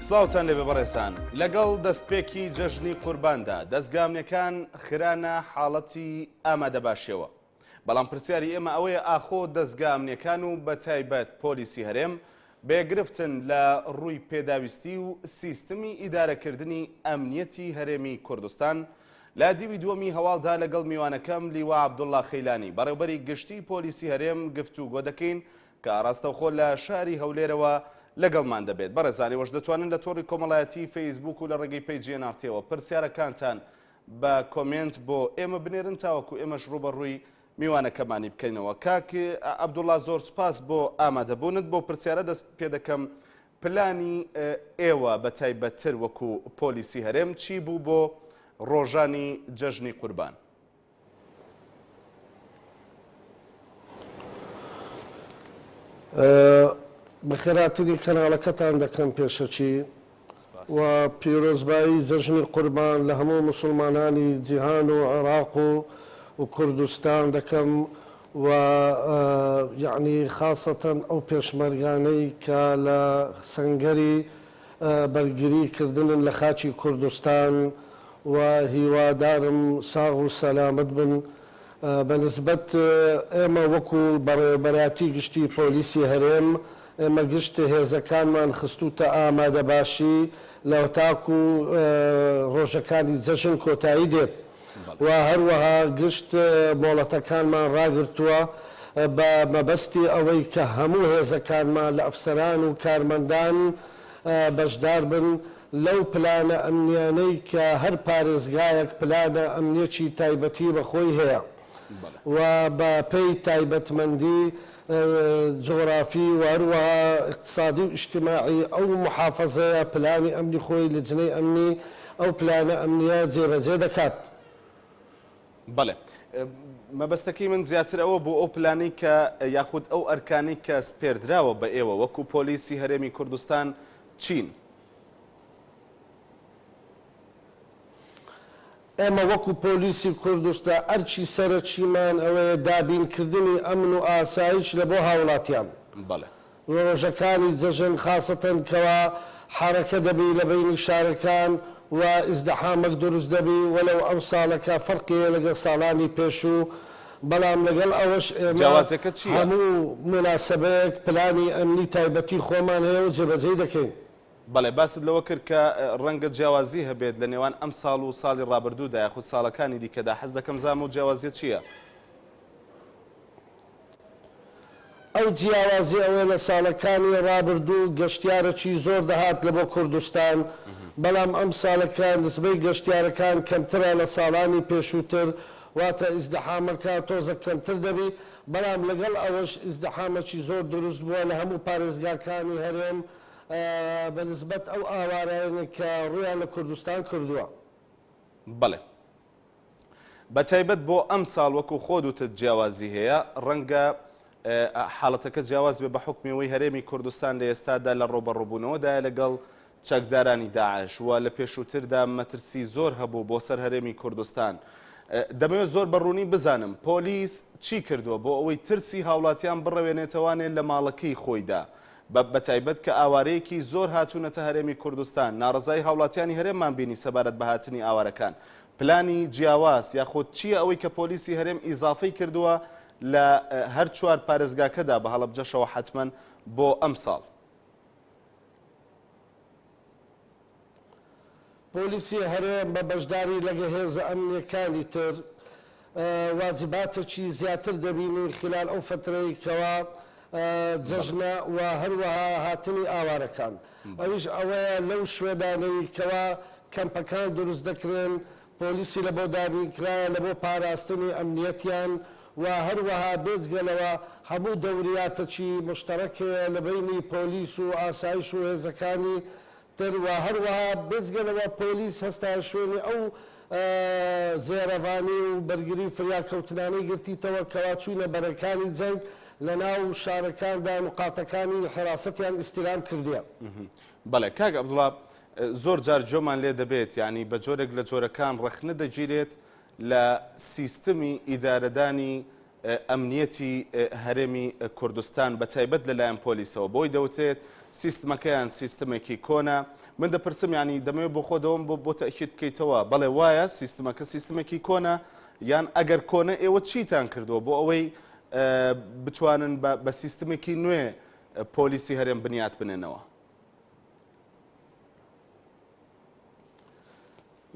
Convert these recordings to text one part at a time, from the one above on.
سڵاوتان لێبێ بەڕێزان لەگەڵ دەستپێکی جەژنی قورباندا دەزگا ئەمنیەکان خرانە حاڵەتی ئامادەباشیەوە بەڵام پرسیاری ئێمە ئەوەیە ئاخۆ دەزگا ئەمنیەکان و بەتایبەت پۆلیسی هەرێم بێگرفتن لە ڕووی پێداویستی و سیستمی ئیدارەکردنی ئەمنیەتی هەرێمی کوردستان؟ لە دیوی دووەمی هەواڵدا لەگەڵ میوانەکەم لیوا عەبدوڵڵا خەیلانی بەڕێوبەری گشتی پۆلیسی هەرێم گفتوگۆ دەکەین کە ڕاستەوخۆ لە شاری هەولێرەوە لەگەڵمان دەبێت. بەڕێزان ئێوەش دەتوانن لە تۆڕی کۆمەڵایەتی فەیسبووک و لە ڕێگەی پەیجی ئێن ئاڕ تیەوە پرسیارەکانتان بە کۆمێنت بۆ ئێمە بنێرن تاوەکو ئێمەش ڕووبەڕووی میوانەکەمانی بکەینەوە. کاک عەبدوڵڵا زۆر سوپاس بۆ ئامادەبوونت. بەو پرسیارە دەست پێدەکەم پلانی ئێوە بە تایبەتتر وەکو پۆلیسی هەرێم چی بوو بۆ ڕۆژانی جەژنی قوربان؟ بەخێرهاتنی کەناڵەکەتان دەکەم پێشەکی و پیرۆزبایی جەژنی قوربان لە هەموو موسڵمانانی جیهان و عێراق و کوردستان دەکەم و یەعنی خاسەتەن ئەو پێشمەرگانەی کە لە سەنگەری بەرگری کردنن لە خاکی کوردستان و هیوادارم ساغ و سەلامەت بن. بە نسبەت ئێمە وەکو بەڕێوەبەرایەتی گشتی پۆلیسی هەرێم ئێمە گشت هێزەکانمان خستووتە ئامادەباشی لە تاکو ڕۆژەکانی جەژن کۆتایی دێت و هەروەها گشت مۆڵەتەکانمان ڕاگرتووە بە مەبەستی ئەوەی کە هەموو هێزەکانمان لە ئەفسەران و کارمەندان بەشدار بن لەو پلانە ئەمنیانەی کە هەر پارێزگایەک پلانە ئەمنیەکی تایبەتی بە خۆی هەیە و بە پێی تایبەتمەندی جوغرافی و هەروەها ئیقتسادی و ئیجتیماعی ئەو موحافەزەیە پلانی ئەمنی خۆی لجنەی ئەمنی ئەو پلانە ئەمنیە جێبەجێ دەکات. بەڵێ. مەبەستەکەی من زیاتر ئەوە بوو ئەو پلانەی کە یاخود ئەو ئەرکانەی کە سپێردراوە بە ئێوە وەکو پۆلیسی هەرێمی کوردستان چین؟ ئێمە وەکو پۆلیسی کوردستا ئەرکی سەرەکیمان ئەوەیە دابینکردنی ئەمن و ئاسایش لە بۆ هاوڵاتیان. بەڵێ. لە ڕۆژەکانی جەژن خاسەتەن کەوا حەرەکە دەبی لە بەینی شارەکان و ئیزدحامەک دروست دەبی وەلەو ئەم ساڵەکە فەرقی هەیە لەگەڵ ساڵانی پێشوو بەڵام لەگەڵ ئەوەش ئێمە جیاوازیەکە چیە؟ هەموو موناسەبەیەک پلانی ئەمنی تایبەتی خۆمان هەیە و جێبەجێی دەکەین. بەڵێ باست لەوە کرد کە ڕەنگە جیاوازی هەبێت لە نێوان ئەمساڵ و ساڵی ڕابردوودا یاخود ساڵەکانی دیکەدا، حەز دەکەم بزانم ئەو جیاوازیە چیە؟ ئەو جیاوازی ئەوەیە لە ساڵەکانی ڕابردوو گەشتیارەکی زۆر دەهات لە بۆ کوردستان بەڵام ئەمساڵەکە نسبەی گەشتیارەکان کەمترە لە ساڵانی پێشووتر واتە ئیزدحامەکە تۆزەک کەمتر دەبی بەڵام لەگەڵ ئەوەش ئیزدحامەکی زۆر دروست بووە لە هەموو پارێزگاکانی هەرێم بە نسبەت ئەو ئاوارایەنە کە ڕوویان لە کوردستان کردووە. بەڵێ. بەتایبەت بۆ ئەمساڵ وەکو خۆت وتت جیاوازی هەیە، ڕەنگە حاڵەتەکە جیاواز بێ بە حوکمی ئەوەی هەرێمی کوردستان لە ئێستادا لە ڕووبەڕووبوونەوەدایە لەگەڵ چەکدارانی داعش و لە پێشووتردا مەترسی زۆر هەبوو بۆ سەر هەرێمی کوردستان. دەمەوێت زۆر بە ڕوونی بزانم پۆلیس چی کردووە بۆ ئەوەی ترسی هاوڵاتیان بڕەوێنێتەوانێ لە ماڵەکەی خۆیدا بە بەتایبەت کە ئاوارەیەکی زۆر هاتوونەتە هەرێمی کوردستان، ناڕەزایی هاوڵاتیانی هەرێممان بینی سەبارەت بە هاتنی ئاوارەکان. پلانی جیاواز یاخود چییە ئەوەی کە پۆلیسی هەرێم ئیزافەی کردووە لە هەر چوار پارێزگاکەدا بە هەڵەبجەشەوە حەتمەن بۆ ئەمساڵ؟ پۆلیسی هەرێم بە بەشداری لەگە هێزە ئەمنیەکانی تر واجباتەکی زیاتر دەبینین خلال ئەو فەترەی کەوا جەژنە و هەروەها هاتنی ئاوارەکان ئەویش ئەوەیە لەو شوێنانەی کەوا کەمپەکان دروست دەکرێن پۆلیسی لەبۆ دابین کرایە لەبۆ پاراستنی ئەمنیەتیان و هەروەها بێجگە لەوە هەموو دەوریاتەکی موشتەرەک هەیە لەبەینی پۆلیس و ئاسایش و هێزەکانی تر و هەروەها بێجگە لەوە پۆلیس هەستایە شوێنی ئەو زێرەڤانی و بەرگری و فریاکەوتنانەی گرتیتەوە کەوا چووینە بەرەکانی جەنگ لە ناو شارەکاندا نوقاتەکانی حراسەتیان ئیستیلام کردیە. بەڵێ کاک عەبدوڵا زۆر جار گوێمان لێ دەبێت یانی بە جۆرێک لە جۆرەکان ڕەخنە دەگیرێت لە سیستمی ئیدارەدانی. ئەمنیەتی هەرێمی کوردستان بە تایبەت لەلایەن پۆلیسەوە بۆی دەوترێت سیستمەکەیان سیستمێکی کۆنە من دەپرسم ینی دەمەوێت بۆ خۆ دەوەم بۆ بۆ تەئکید بکەیتەوە بەڵێ وایە سیستمەکە سیستمێکی کۆنە یان ئەگەر کۆنە ئێوە چیتان کردووە بۆ ئەوەی بتوانن بە سیستمێکی نوێ پۆلیسی هەرێم بنیات بنێنەوە؟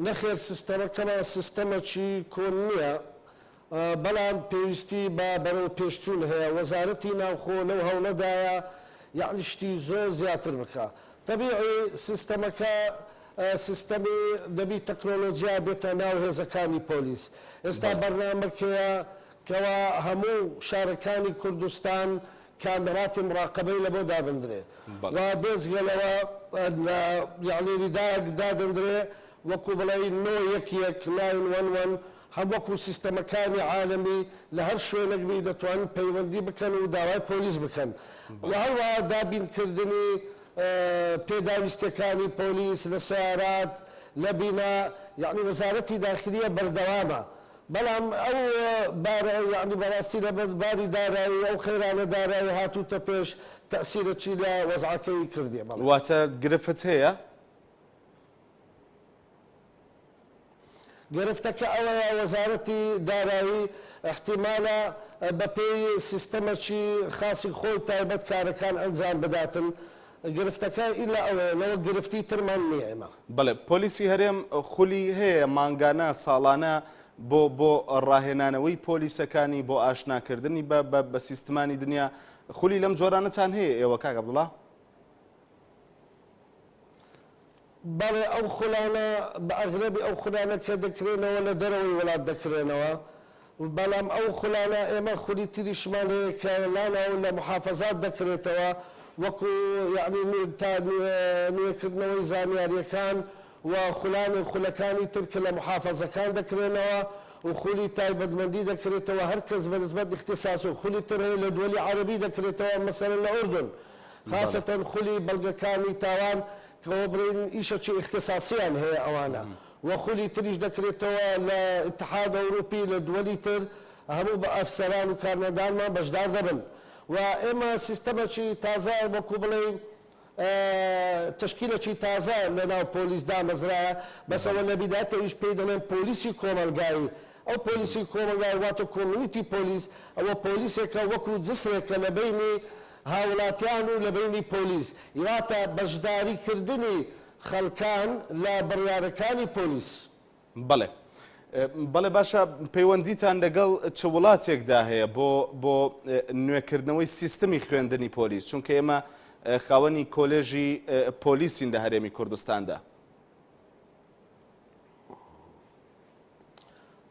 نەخێر سیستەمەکەمان سیستەمەکی کۆن نییە، بەڵام پێویستی بە بەرەوپێشچوون هەیە، وەزارەتی ناوخۆ لەو هەوڵەدایە یەعنی شتی زۆر زیاتر بکا. تەبیعی سیستەمەکە سیستەمی دەبی تەکنۆلۆجیا بێتە ناو هێزەکانی پۆلیس. ئێستا بەرنامەک هەیە کەوا هەموو شارەکانی کوردستان کامێراتی مڕاقەبەی لەبۆ دابندرێ و بێجگە لەوە لە یەعنی ریدایەک دادەندرێ وەکو بڵێی نۆ یەک یەک، nine one one، هەم وەکو سیستەمەکانی عالەمی لە هەر شوێنێک بی دەتوانن پەیوەندی بکەن و داوای پۆلیس بکەن و هەروەها دابین کردنی پێداویستیەکانی پۆلیس لە سەیارات لە بینا یەعنی وەزارەتی داخلیە بەردەوامە بەڵام ئەو بارە یەعنی بەڕاستی لەبەر باری دارایی ئەو قەیرانە دارایی هاتووتە پێش تەئسیرەکی لە وەزعەکەی کردیە بەڵێ. واتە گرفت هەیە؟ گرفتەکە ئەوەیە وەزارەتی دارایی ئیحتیمالە بەپێی سیستەمەکی خاسی خۆی تایبەت کارەکان ئەنجام بداتن گرفتەکە ئیلا ئەوەیە لەوە گرفتی ترمان نیە ئێمە. بەڵێ پۆلیسی هەرێم خولی هەیە مانگانە ساڵانە بۆ بۆ ڕاهێنانەوەی پۆلیسەکانی بۆ ئاشناکردنی بە بە بە سیستمانی دنیا خولی لەم جۆرانەتان هەیە ئێوە کاک عەبدوڵا؟ بەڵێ ئەو خولانە بە ئەغلەبی ئەو خولانە کە دەکرێنەوە لە دەرەوەی وڵات دەکرێنەوە بەڵام ئەو خولانە ئێمە خولی تریشمان هەیە کە لاناو لە محافەزات دەکرێتەوە وەکو یەعنی تا نوێکردنەوەی زانیاریەکان و خولانێ خولەکانی تر کە لە محافەزەکان دەکرێنەوە و خولی تایبەتمەندی دەکرێتەوە هەر کەس بە نسبەت ئیختیساس و خولی تر هەیە لە دوەلی عەرەبی دەکرێتەوە مەسەلەن لە ئوردن خاسەتەن خولی بەڵگەکانی تاوان کەوە بڵێین ئیشەکی ئیختیساسیان هەیە ئەوانە و خولی تریش دەکرێتەوە لە ئیتحاد ئەوروپی لە دوەلی تر هەموو بە ئەفسەران و کارمەندانمان بەشدار دەبن و ئێمە سیستەمەکی تازە وەکو بڵێی تەشکیلەکی تازە لە ناو پۆلیس دامەزرایە بەس ئەوە لە بیدایەتەویش پێی دەڵێن پۆلیسی کۆمەڵگایی ئەو پۆلیسی کۆمەڵگای واتە community police ئەوە پۆلیسێکە وەکو جسرێکە لە بەینی هاوڵاتیان و لە بەینی پۆلیس واتە بەشداری کردنی خەڵکان لە بڕیارەکانی پۆلیس. بەڵێ بەڵێ باشە پەیوەندیتان لەگەڵ چ وڵاتێکدا هەیە بۆ بۆ نوێکردنەوەی سیستمی خوێندنی پۆلیس چونکە ئێمە خاوەنی کۆلێژی پۆلیسین لە هەرێمی کوردستاندا.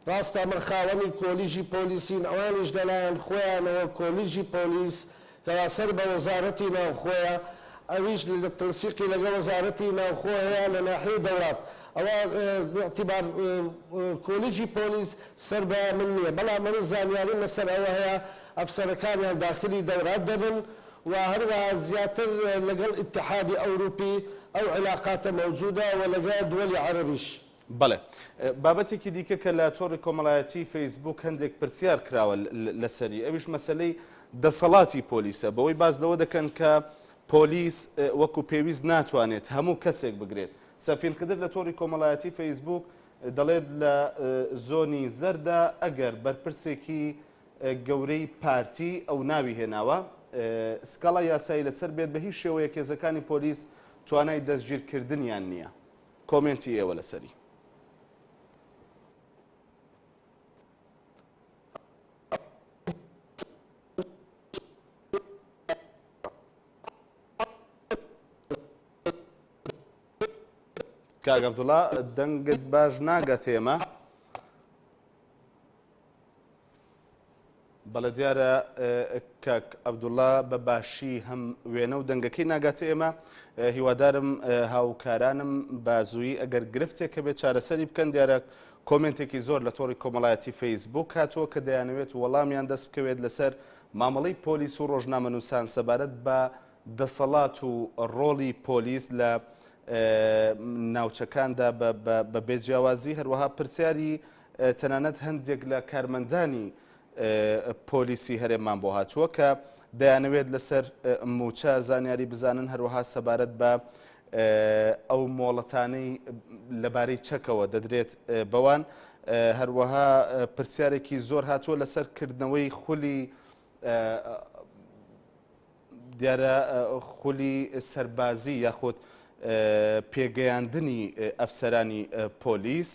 ڕاستە ئەمە خاوەنی کۆلیژی پۆلیسین، ئەوانیش لەلایەن خۆیانەوە کۆلیژی پۆلیس کەوا سەر بە وەزارەتی ناوخۆیە ئەویش لە تەنسیقی لەگەڵ وەزارەتی ناوخۆ هەیە لە ناحیەی دەوڵات ئەوە ئیعتیبار کۆلیجی پۆلیس سەر بە من نییە بەڵام من زانیاریم لەسەر ئەوە هەیە ئەفسەرەکانیان داخلی دەورات دەبن و هەروەها زیاتر لەگەڵ ئیتحادی ئەوروپی ئەو عیلاقاتە مەوجودە و لەگەڵ دوەلی عەرەبیش. بەڵێ. بابەتێکی دیکە کە لە تۆڕی کۆمەڵایەتی فەیسبووک هەندێک پرسیار کراوە لەسەری ئەویش مەسەلەی دەسەڵاتی پۆلیسە بەوەی باس لەوە دەکەن کە پۆلیس وەکو پێویست ناتوانێت هەموو کەسێک بگرێت. سەفین خدر لە تۆڕی کۆمەڵایەتی فەیسبووک دەڵێت لە زۆنی زەردا ئەگەر بەرپرسێکی گەورەی پارتی ئەو ناوی هێناوە سکاڵای یاسایی لەسەر بێت بە هیچ شێوەیەک هێزەکانی پۆلیس توانای دەستگیرکردنیان نییە. کۆمێنتی ئێوە لەسەری. کاک عەبدوڵا دەنگت باش ناگات ئێمە. بەڵێ دیارە کاک عەبدوڵا بە باشی هەم وێنە و دەنگەکەی ناگاتە ئێمە هیوادارم هاوکارانم بە زوویی ئەگەر گرفتێک هەبێت چارەسەری بکەن دیارە کۆمنتێکی زۆر لە تۆڕی کۆمەڵایەتی فەیسبوک هاتووە کە دەیانەوێت وەڵامیان دەست بکەوێت لەسەر مامەڵەی پۆلیس و ڕۆژنامەنووسان سەبارەت بە دەسەڵات و ڕۆڵی پۆلیس لە ناوچەکاندا بە بێ جیاوازی هەروەها پرسیاری تەنانەت هەندێک لە کارمەندانی. پۆلیسی هەرێممان بۆ هاتووە کە دەیانەوێت لەسەر موچە زانیاری بزانن هەروەها سەبارەت بە ئەو مۆڵەتانەی لەبارەی چەکەوە دەدرێت بەوان هەروەها پرسیارێکی زۆر هاتووە لەسەر کردنەوەی خولی دیارە خولی سەربازی یاخود پێگەیاندنی ئەفسەرانی پۆلیس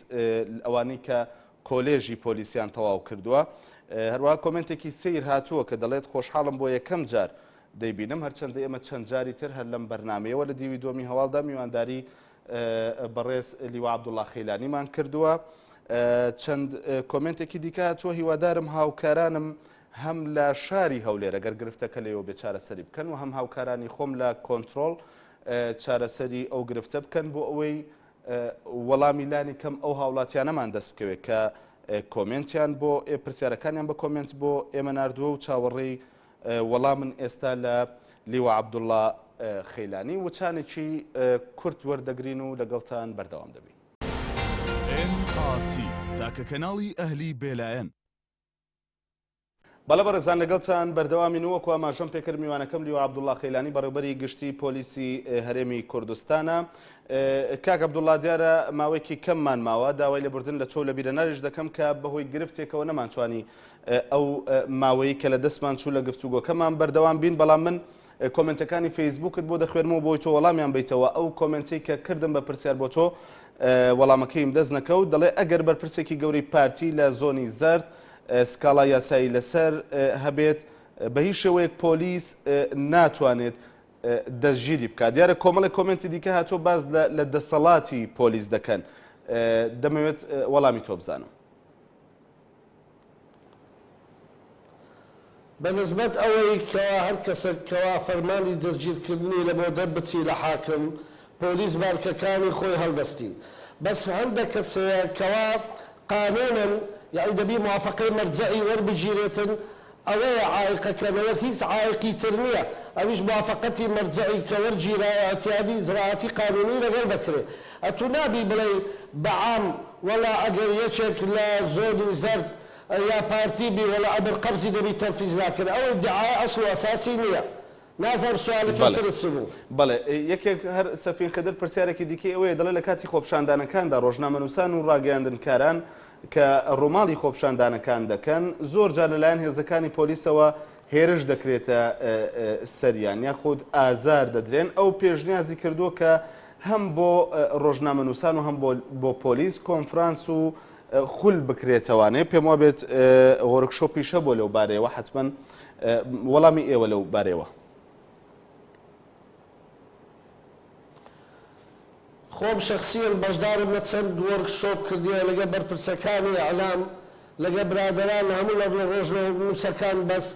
ئەوانەی کە کۆلێژی پۆلیسیان تەواو کردووە. هەروەها کۆمێنتێکی سەیر هاتووە کە دەڵێت خۆشحاڵم بۆ یەکەم جار دەیبینم هەرچەندە ئێمە چەند جاری تر هەر لەم بەرنامەیەوە لە دیوی دووەمی هەواڵدا میوانداری بەڕێز لیوا عەبدوڵڵا خەیلانیمان کردووە. چەند کۆمێنتێکی دیکە هاتووە هیوادارم هاوکارانم هەم لە شاری هەولێر ئەگەر گرفتەکە لێوە بێ چارەسەری بکەن و هەم هاوکارانی خۆم لە کۆنترۆڵ چارەسەری ئەو گرفتە بکەن بۆ ئەوەی وەڵامی لانی کەم ئەو هاوڵاتیانەمان دەست بکەوێت کە کۆمێنتیان بۆ پرسیارەکانیان بە کۆمێنت بۆ ئێمە ناردووە و چاوەڕێی وەڵامن ئێستا لە لیوا عەبدوڵڵا خەیلانی وچانێکی کورت وەردەگرین و لەگەڵتان بەردەوام دەبین. ئێن ئاڕ تی، تاکە کەناڵی ئەهلی بێلایەن. بەڵێ بەڕێزان لەگەڵتان بەردەوامین و وەکو ئاماژەم پێکرد میوانەکەم لیوا عەبدوڵڵا خەیلانی بەڕێوبەری گشتی پۆلیسی هەرێمی کوردستانە. کاک عەبدوڵڵا دیارە ماوەیەکی کەممان ماوە داوای لێبوردن لە تۆ و لە بیرەناریش دەکەم کە بەهۆی گرفتێکەوە نەمانتوانی ئەو ماوەی کە لە دەستمان چوو لە گفتوگۆکەمان بەردەوام بین بەڵام من کۆمنتەکانی فەیسبوکت بۆ دەخوێنمەوە بۆی تۆ وەڵامیان بیتەوە ئەو کۆمنتەی کە کردم بە پرسیار بۆ تۆ وەڵامەکەیم دەست نەکەوت دەڵێ ئەگەر بەرپرسێکی گەورەی پارتی لە زۆنی زەرد سکاڵا یاسایی لەسەر هەبێت بە هیچ شێوەیەک پۆلیس ناتوانێت دەستگیری بکات دیارە کۆمەڵێک کۆمنتی دیکە هاتووە باز لە دەسەڵاتی پۆلیس دەکەن دەمەوێت وەڵامی تۆ بزانم. بە نسبەت ئەوەی کەوا هەر کەسەک کەوا فەرمانی دەستگیرکردنی لە بۆ دەربچی لە حاکم پۆلیس بارکەکانی خۆی هەڵدەستی بەس هەندەک کەس هەیە کەوا قانونەن یەعنی دەبی موافەقەی مەرجەعی وەربگیرێتن ئەوەیە عائیقەکە نەوەک هیچ عائیقی تر نیە ئەویش موافەقەتی مەرجەعی کە وەرگیرا ئیعتیادی ئیجرائاتی قانونی لەگەڵ دەکرێ ئەتوو نابی بڵێی بە عام وەڵا ئەگەر یەکێک لە زۆنی زەرد یا پارتی بی وەڵا ئەمر قەبزی دەبی تەنفیز ناکرێ ئەو ئیدعایە ئەسڵ و ئەساسی نیە نازانم سوالەکەی بەڵێ ترت چ بوو؟ بەڵێ یەکێک هەر سەفین خدر پرسیارێکی دیکەی ئەوەیە دەڵێ لە کاتی خۆپیشاندانەکاندا ڕۆژنامەنووسان و ڕاگەیاندنکاران کە ڕووماڵی خۆپیشاندانەکان دەکەن زۆر جار لەلایەن هێزەکانی پۆلیسەوە هێرش دەکرێتە سەریان یاخود ئازار دەدرێن ئەو پێشنیازی کردووە کە هەم بۆ ڕۆژنامەنووسان و هەم بۆ پۆلیس کۆنفرانس و خول بکرێتەوانێ پێم وابێت وۆرکشۆپیش هەبووە لەو بارەیەوە حتمما وەڵامی ئێوە لەو بارەیەوە. خۆم شەخسیەن بەشدارم لە چەند وۆرک شۆپ کردیە لەگەڵ بەرپرسەکانی ئیعلام لەگەڵ برادەران هەموو لە ڕۆژنامەنووسەکان بەس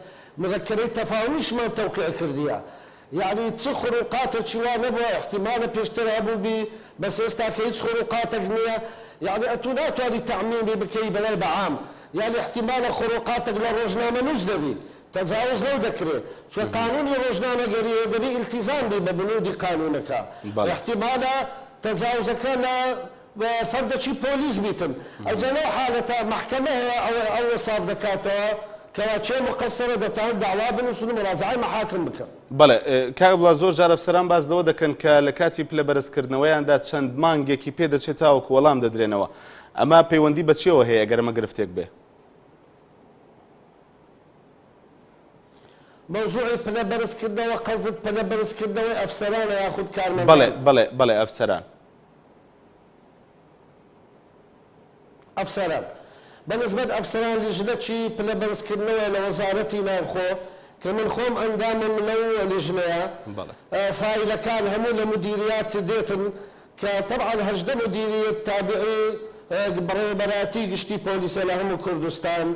مذکرەی تەفاهومیشمان تەوقیع کردیە یەعنی چ خروقاتەکی وا نەبووە ئیحتیمالە پێشتر هەبووبی بەس ئێستا کە هیچ خروقاتەک نیە یەعنی ئەتوو ناتوانی تەعمیمی بکەی بەڵێ بە عام یان ئیحتیمالە خروقاتەک لە ڕۆژنامەنووس دەبی تەجاوز لەو دەکرێ چونکە قانونی ڕۆژنامەگەری هەیە دەبی ئیلتیزام بی بە بنودی قانونەکە ئیحتیمالە تەجاوزەکە لە فەردەکی پۆلیس بیتن ئەوجا لەو حالەتە مەحکەمە هەیە ئەوە ئەوە ساف دەکاتەوە کەوا کێ مقەسەرە دەتوانن دەعوا بنوسن و مراجعەی مەحاکم بکەن. بەڵێ کاک عەبدوڵا زۆر جار ئەفسەران باس لەوە دەکەن کە لە کاتی پلە بەرزکردنەوەیاندا چەند مانگێکی پێ دەچێت تاوەکو وەڵام دەدرێنەوە ئەمە پەیوەندی بە چیەوە هەیە گەر ئەمە گرفتێک بێ؟ مەوزوعی پلە بەرزکردنەوە قەزدت پلە بەرزکردنەوەی ئەفسەرانە یاخود کارمەندان؟ بەڵێ بەڵێ بەڵێ ئەفسەران. ئەفسەران. بە نسبەت ئەفسەران لیژنەکی پلە بەرزکردنەوە لە وەزارەتی ناوخۆ کە من خۆم ئەندامم لەو لیژنەیە فایلەکان هەموو لە مودیریات دێتن کە تەبعەن 18 مودیریەت تابعی بەڕێوەبەرایەتی گشتی پۆلیسە لە هەموو کوردستان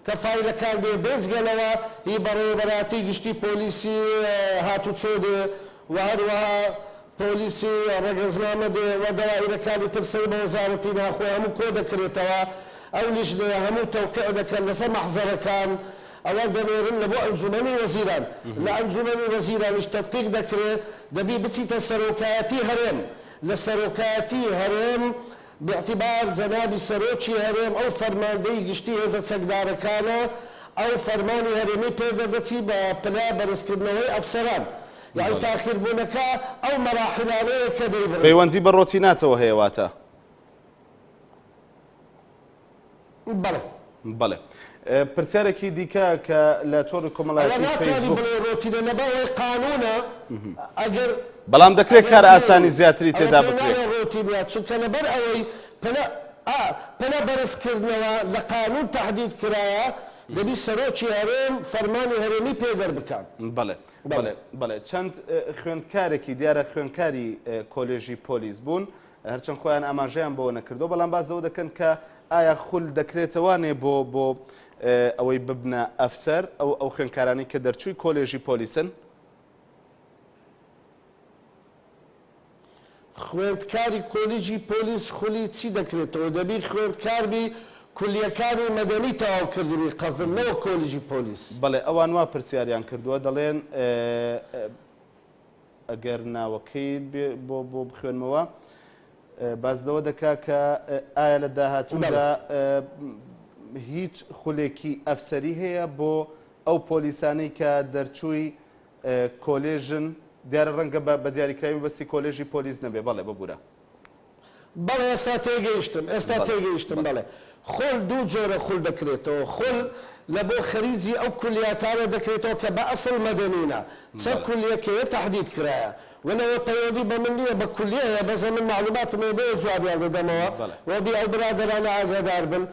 کە فایلەکان دێ بێجگە لەوە هی بەڕێوەبەرایەتی گشتی پۆلیسی هاتوچۆ دێ و هەروەها پۆلیسی ڕەگەزنامە دێ و دەوائیرەکانی تر سەر بە وەزارەتی ناوخۆ هەموو کۆ دەکرێتەوە ئەو لیژنەیە هەموو تەوقیع دەکەن لەسەر مەحزەرەکان ئەوە دەنێرن لە بۆ ئەنجومەنی وەزیران لە ئەنجومەنی وەزیرانیش تەدقیق دەکرێ دەبی بچیتە سەرۆکایەتی هەرێم لە سەرۆکایەتی هەرێم باعتبار جەنابی سەرۆکی هەرێم ئەو فەرماندەی گشتی هێزە چەکدارەکانە. ئەو فەرمانی هەرێمی پێ دەردەچی بە پلە بەرزکردنەوەی ئەفسەران یەعنی تاخیر بوونەکە ئەو مەراحیلانەیە کە دەیبڕین. پەیوەندی بە ڕۆتیناتەوە هەیە واتە؟ بەڵێ. بەڵێ. پرسیارێکی دیکە کە لە تۆڕی ئەوە کۆمەڵایەتی ناتوانی فەیسبووک. بڵێی ڕۆتینە لەبەر ئەوەی قانوونە ئەگەر بەڵام دەکرێت ئەگەر کار بڵێی ئاسانی زیاتری ئەوە تێدا پێی بکرێت. ناڵێ ڕۆتینە چونکە لەبەر ئەوەی پلە ئا پلە بەرزکردنەوە لە قانوون تەحدید کرایە دەبی سەرۆکی هەرێم فەرمانی هەرێمی پێ دەربکات. بەڵێ بەڵێ. بەڵێ بەڵێ چەند خوێندکارێکی دیارە خوێندکاری کۆلێژی پۆلیس بوون هەرچەند خۆیان ئاماژەیان بەوە نەکردووە، بەڵام باس لەوە دەکەن کە ئایا خول دەکرێتەوانێ بۆ بۆ ئەوەی ببنە ئەفسەر ئەو ئەو خوێندکارانەی کە دەرچووی کۆلێژی پۆلیسن؟ خوێندکاری کۆلیجی پۆلیس خولی چی دەکرێتەوە؟ دەبی خوێندکار بی کولیەکانی مەدەنی تەواو کردبی قەزن نەوەک کۆلیجی پۆلیس. بەڵێ ئەوان وا پرسیاریان کردووە دەڵێن ئەگەر ناوەکەیت بۆ بۆ بخوێنمەوە باس لەوە دەکا کە ئایا لە داهاتوودا هیچ خولێکی ئەفسەری هەیە بۆ ئەو پۆلیسانەی کە دەرچووی کۆلێژن دیارە ڕەنگە بە دیاریکراوی بەستی کۆلێژی پۆلیس نەبێ بەڵێ ببورە. بەڵێ ئێستا تێگەیشتم ئێستا تێگەیشتم بەڵێ خول دوو جۆرە خول دەکرێتەوە خول لە بۆ خەریجی ئەو کولیاتانە دەکرێتەوە کە بە ئەسڵ مەدەنینە چە کولیەکەیە تەحدید کرایە ولەوە پەیوەندی بە من نیە بە کولیە هەیە بەس ئەمن مەعلوماتم هەیە بۆیە جوابیان دەدەمەوە و بی ئەو برادەرانە ئاگادار بن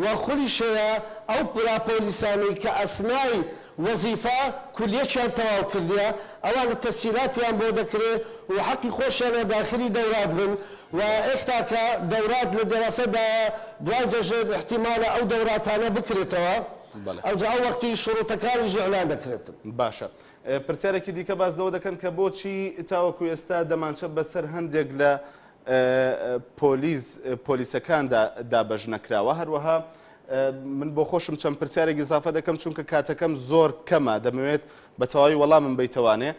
و خولیش هەیە ئەو برا پۆلیسانەی کە ئەسنای وەزیفە کولیەکیان تەواو کردیە ئەوانە تەسیلاتیان بۆ دەکرێ و حەقی خۆشیانە داخلی دەورات بن و ئێستاکە دەورات لە دەراسە دایە دوای جەژن ئیحتیمالە ئەو دەوراتانە بکرێتەوە ئەوجا ئەو وەختی شروتەکانیش ئیعلان دەکرێتن. باشە پرسیارێکی دیکە باس لەوە دەکەن کە بۆچی تاوەکو ئێستا دەمانچە بەسەر هەندێک لە پۆلیس پۆلیسەکاندا دابەش نەکراوە هەروەها من بۆ خۆشم چەند پرسیارێک ئیزافە دەکەم چونکە کاتەکەم زۆر کەمە دەمەوێت بە تەواوی وەڵامم بیتەوانێ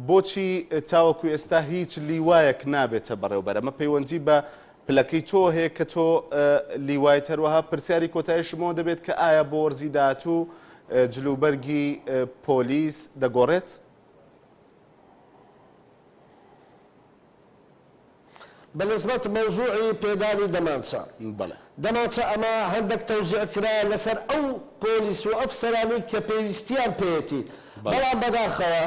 بۆچی تاوەکو ئێستا هیچ لیوایەک نابێتە بەڕێوبەر ئەمە پەیوەندی بە پلەکەی تۆ هەیە کە تۆ لیوایت هەروەها پرسیاری کۆتاییشمەوە دەبێت کە ئایا بۆ وەرزی داهاتوو جلوبەرگی پۆلیس دەگۆڕێت؟ بە نسبەت مەوزوعی پێدانی دەمانچە بەڵێ. دەمانچە ئەمە هەندەک تەوزیع کرا لەسەر ئەو پۆلیس و ئەفسەرانەی کە پێویستیان پێیەتی بەڵێ. بەڵام بەداخەوە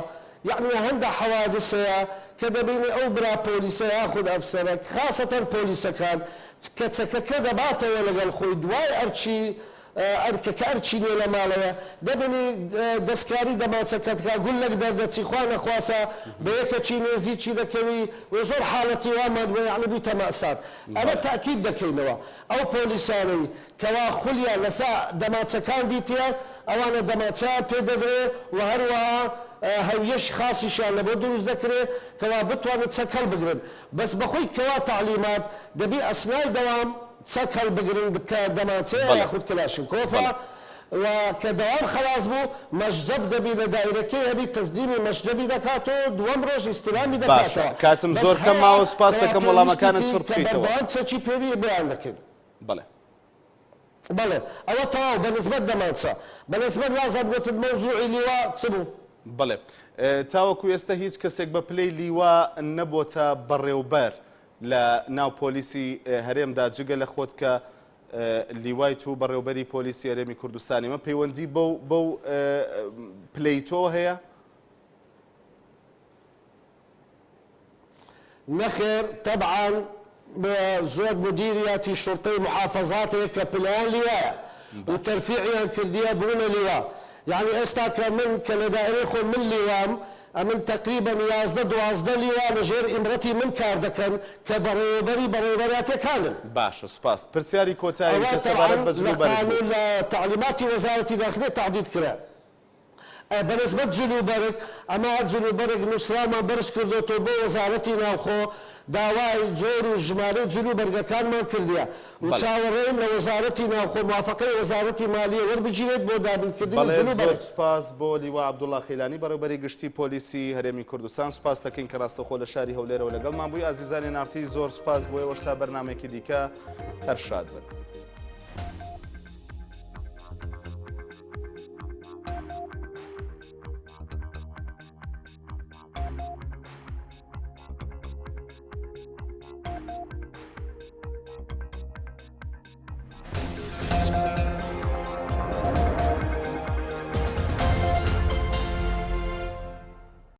یەعنی هەندە حەوادس هەیە کە دەبینی ئەو برا پۆلیسە یاخود ئەفسەرە خاسەتەن پۆلیسەکان کە چەکەکە دەباتەوە لەگەڵ خۆی دوای ئەرکی ئەرکەکە ئەرکی نیە لە ماڵەوە دەبینی دەستکاری دەمانچەکە دکا گوللەک دەردەچی خوا نەخواسە بە یەکەکی نێزیکی دەکەوی و زۆر حاڵەتی وامان بوە یەعنی بویتە مەئسات ئەمە تەئکید دەکەینەوە ئەو پۆلیسانەی کەوا خولیان لەسە دەمانچەکان دیتیە ئەوانە دەمانچەیان پێ دەدرێ و هەروەها هەویەش خاسیشیان لەبۆ دروست دەکرێ کەوا بتوانن چەک هەڵبگرن بەس بەخۆی کەوا تەعلیمات دەبی ئەسنای دەوام چەک هەڵبگرن کە دەمانچەیە بەڵێ یاخود کلاشینکۆفە بەڵێ. و کە دەوام خەڵاس بوو مەشجەب دەبی لە دایرەکەی هەبی تەسلیمی مەشجەبی دەکات و دووەم ڕۆژ ئیستلامی باشە دەکاتەوە کاتم بەس زۆر کەم هەیە ماوە سوپاس کەوا دەکەم وەڵامەکانت پێویستی چڕ کە بکەیتەوە. بەردەوام چەکی پێ بی بۆیان دەکەین. بەڵێ. بەڵێ ئەوە تەواو بە نسبەت دەمانچە بە نسبەت وازم گوتت مەوزوعی لیوا چ بوو؟ بەڵێ تاوەکو ئێستا هیچ کەسێک بە پلەی لیوا نەبۆتە بەڕێوبەر لە ناو پۆلیسی هەرێمدا جگە لە خۆت کە لیوایت و بەڕێوبەری پۆلیسی هەرێمی کوردستانی مە پەیوەندی بەو بەو پلەی تۆ هەیە؟ نەخێر تەبعەن زۆر مدیریاتی شورتەی محافەزات هەیە کە پلەیان لیوایە و تەرفیعیان کردیە بوونە لیوا یەعنی ئێستا کە من کە لە دائرەی خۆم من لیوام ئەمن تەقریبەن 11 12 لیوا لە ژێر ئیمرەتی من کار دەکەن کە بەڕێوەبەری بەڕێوەبەراتیەکانن. باشە سوپاس. پرسیاری کۆتاییم ئەوە کە سەبارەت تەبعەن بە لە جلوبەرگ بوو. قانون لە تەعلیماتی وەزارەتی داخلیە تەحدید کرا. بەنسبەت جل و بەرگ، ئەمە جل و بەرگ نووسراومان بەرز کردۆتەوە بۆ وەزارەتی ناوخۆ، داوای جۆر و ژمارەی جل و بەرگەکانمان کردیە و بەڵێ. چاوەڕێین لە وەزارەتی ناوخۆ موافەقەی وەزارەتی مالیە وەربگیرێت بۆ دابینکردنی بەڵێ جل و زۆر بەرگ. سوپاس بۆ لیوا عەبدوڵا خەیلانی بەڕێوبەری گشتی پۆلیسی هەرێمی کوردستان سوپاس دەکەین کە ڕاستەوخۆ لە شاری هەولێرەوە لەگەڵمان بووی ئازیزانی ناڕتی زۆر سوپاس بۆ ئێوەش تا بەرنامەیەکی دیکە هەر شاد بن.